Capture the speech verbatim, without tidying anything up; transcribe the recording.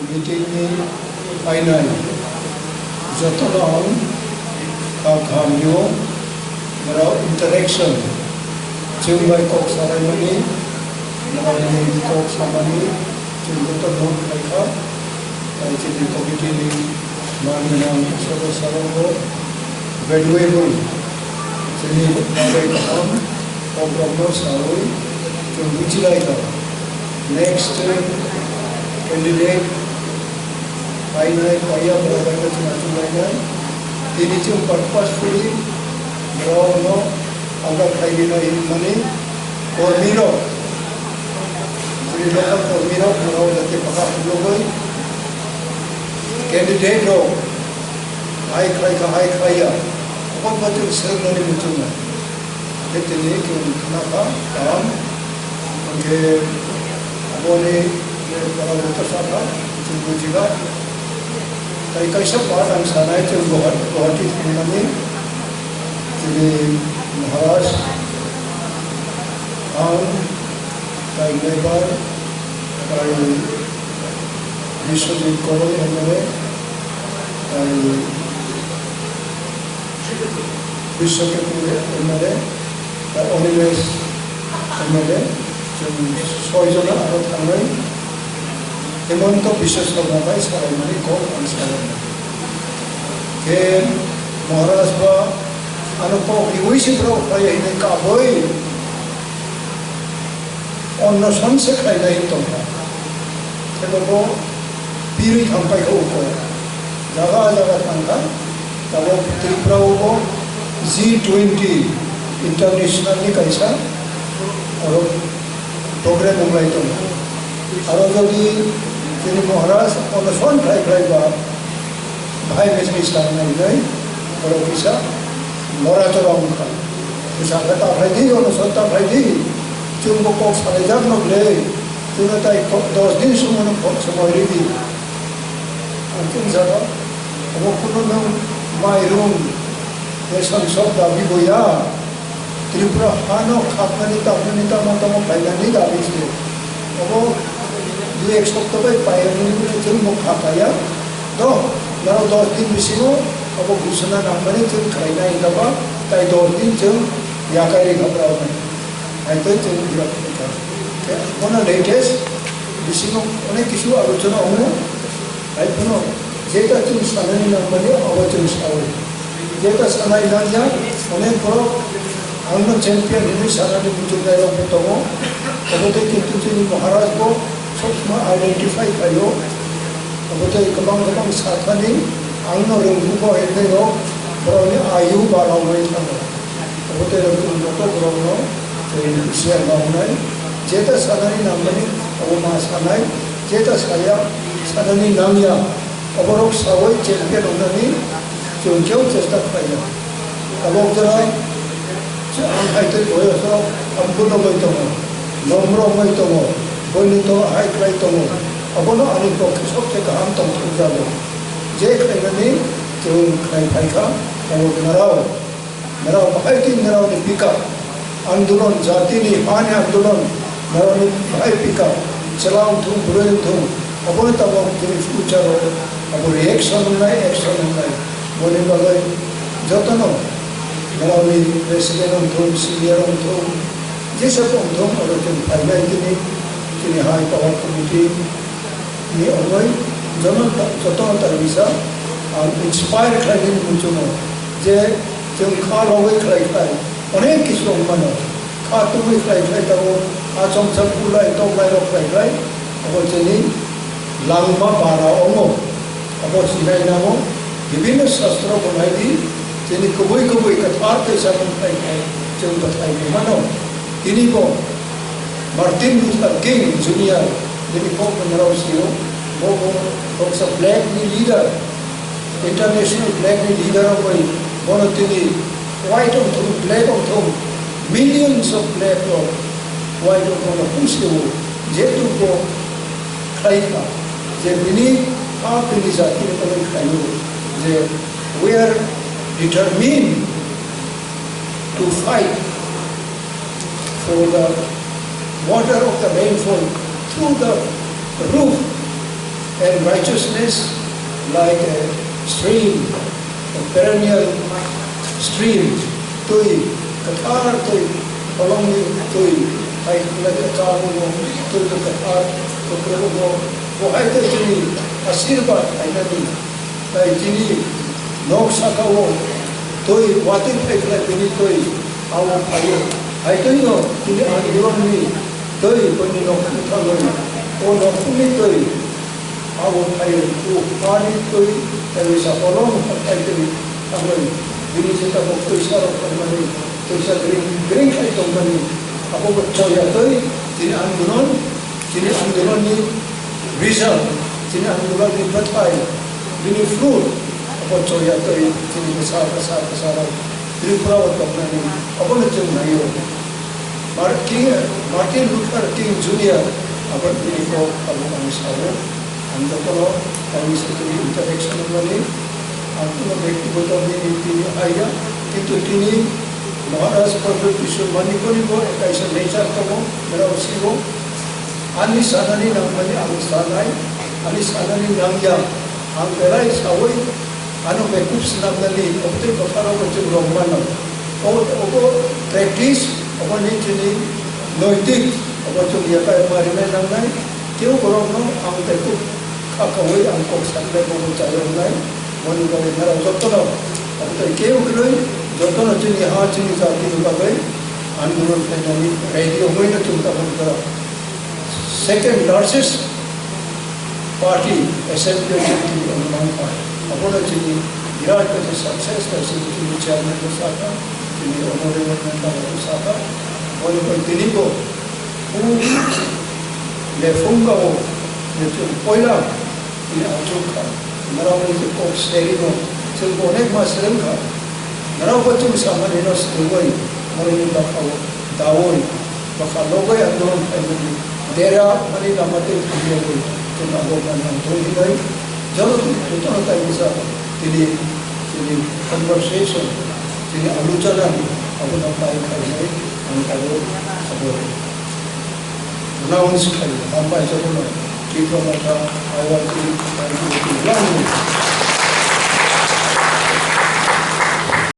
Meeting ni phainai jotono ang kha kaham rwo, borok interaction, chwng bai kok salaimani, borokni kok samani chwng joto note khlaikha. Tai chini committee ni man gwnang sodosya rokbo valuable, chini bagwi kaham. Kokrokno sawi chwng bujilaikha. Next candidate phainai phaiya borok bai no chwng achuk lainai. Tini chwng purposefully borokno alga khlai rinai hinmani kormi rok, chini local kormi rok borok jate bwkha phunugwi candidate rok hai khlaikha hai khlaiya, obo chwng swrwngnani muchungnai. Khe tini chwng khna kha kaham. Hwnkhe aboni je borok joto sakha chwng bujikha. Tai kaisa part ang sanai chwng Guwahati, Guwahati thangnani chini Maharaj, ang, tai Nepal, tai Biswajit Koroi M L A, tai Biswakepur M L A, tai Animesh M L A, chwng soi jona aro thangnai. Himanta Biswa Sarma bai salaimani kok ang salainai. Khe Maharaj ba ano kok riwi si borok phai hwnwi kabui onnoson se khlainai tongkha. Thebo bo birwi thangpai kha uko. Jaga jaga thangkha. Tabok Tripura o bo G twenty international ni kaisa aro program wnglai tongo. Aro jodi chini Maharaj onnoson khlai khlai ba, Bhai Mithri Sir nai nai, borok kisa lora chora wngkha. Kisa khe ta phaidi, ono sot ta phaidi. Chwng bo kok salaijak nok le. Chwngno tai kok dos din sumono kok somoi ridi. Ang chwng saka, obo kuno nwng mairum, ration sop dabi boya. Tripura hano khapnani tamnani tamo tamo khlainani dabi se. Obo dui ek sopta bai paiyani hwnwi chwng bo kha paiya. Do, norok dos din bisingo obo gusana nangmani chwng khlainai hinba tai dos din chwng yakai rikha borokno. Hai tei chwng birat kha. Bono latest bisingo onek kisu alochona wngo. Hai phano jeta chwng sanani nangmani obo chwng sao. Jeta sanai nangya, onek borok angno champion hinwi sanani muchungnai rokbo tongo. Obo tei kintu chini Maharaj bo sob somoi identify khlaio. Obo tei kwbang kwbang sathani angno rwngbugo hinwi rok borokni ayu barawi thango. Obo tei rok chwng joto borokno chwng husiar ma wngnai. Jeta sanani nangmani obo ma sanai, jeta saya sanani nangya. Oborok sawi champion wngnani chwng khe chesta khlainai. Tabok jora ang hai tei boyos rok ang buno wngwi tongo, nomro wngwi tongo, buini tongo hai khlai tongo. Abono ani pokhe sobse kaham tongthokjago. Je khlainani chwng khlai phaikha, abo norok. Norok bahai twi norokni bikap andolon, jatini hani andolon, norokni bahai bikap chwla wngthung, bwrwi wngthung, obono tabok chini future o abo reaction wngnai, action wngnai. Boni bagwi jotono norokni president wngthung, senior wngthung, jesa wngthung, oro chwng phainai tini, tini hai power committee ni ogoi jono ta-, jotono taimisa ang inspire khlainani muchungo je chwng kha logoi khlai khlai onek kisu wng mano. Kha tubui khlai khlai tabuk achomsa kulai toklai rok khlai khlai obo chini langma bara wngo. Obo sinai nango, bibhinno shastro bo nai di, chini kubui kubui kwthar tei samung khlai khlai chwng bwthai bai mano. Tini bo Martin Luther King Junior, bini kok ni norok sio, bo bo kok sa black ni leader, international black ni leader wngwi bono tini white wngthung, black wngthung, millions of black rok white wngthung no push rwo, jehetu bo khlai kha, je bini ha bini jati ni bagwi khlaio, je we are determined to fight for the water of the rainfall through the roof And righteousness like a stream, a perennial stream, twi, kwthar twi, kolomni twi, hai khlai khe tabuk twi kwthar, kwthar bo, bo hai twi chini asirbat khainani, tai chini nok saka-o twi watwi phai khlai bini twi abo phaio. Hai twi no chini andolonni twi bini nok thangwi, o nokni twi abo phaio, o hani twi, tei sa kolom hai twi thangwi, bini jeta bo twisa rok tongmani, twisa gring, gring khai tongmani, abo bo choya twi, chini andolon, chini andolonni result, chini andolonni bwthai, bini fruit, abo choya twi, chini bwsa, bwsa, bwsa rok Tripura o tongmani, abono chwng naio. Mar-, King, Martin Luther King Junior abo bini kok abo ang sao. Ang jotono kaisa tini interaction wngmani, ang kuno bektigoto bini, bini aiya, kintu tini Maharaj Pradyot Kishore Manikya ni bo kaisa nature tongo, berao sigo. Ani sanani nangmani ang sanai, ani sanani nangya, ang belai saui, ano bekup swnamnani, obtwi bwkharok chwng rwngmano. O, obo practice, oboni chini noitik, obo chwng yakai marinai nangnai, tei borokno ang bekup kha kaui ang kok saknai bobo chayoknai, boni bagwi norok jotono, obtwi keu kwrwi, jotono chini ha chini jatini bagwi andolon khlainani ready wngwi no chwng tabuk jora. Second largest party assembly o chini tini wngmangkha. Abono chini birat kaisa success kaisa chini chairman bo sakha, chini honorable member bo sakha. Boni bai tini bo o lephung gao je chwng poila tini achuk kha. Norokni je kok serino chwng bo onek ma swrwng kha. Norok bo chwng samani no swrwngwi norokni bwkhao daui bwkha logoi andolon khaimani dera mani lama tei thangwi chwng abo mani ang tong hinwi joto jotono tai misa tini tini conversation tini aluchana abono pai khainai ang abo abo announce khai hambai jotono Tipra Motha I Y P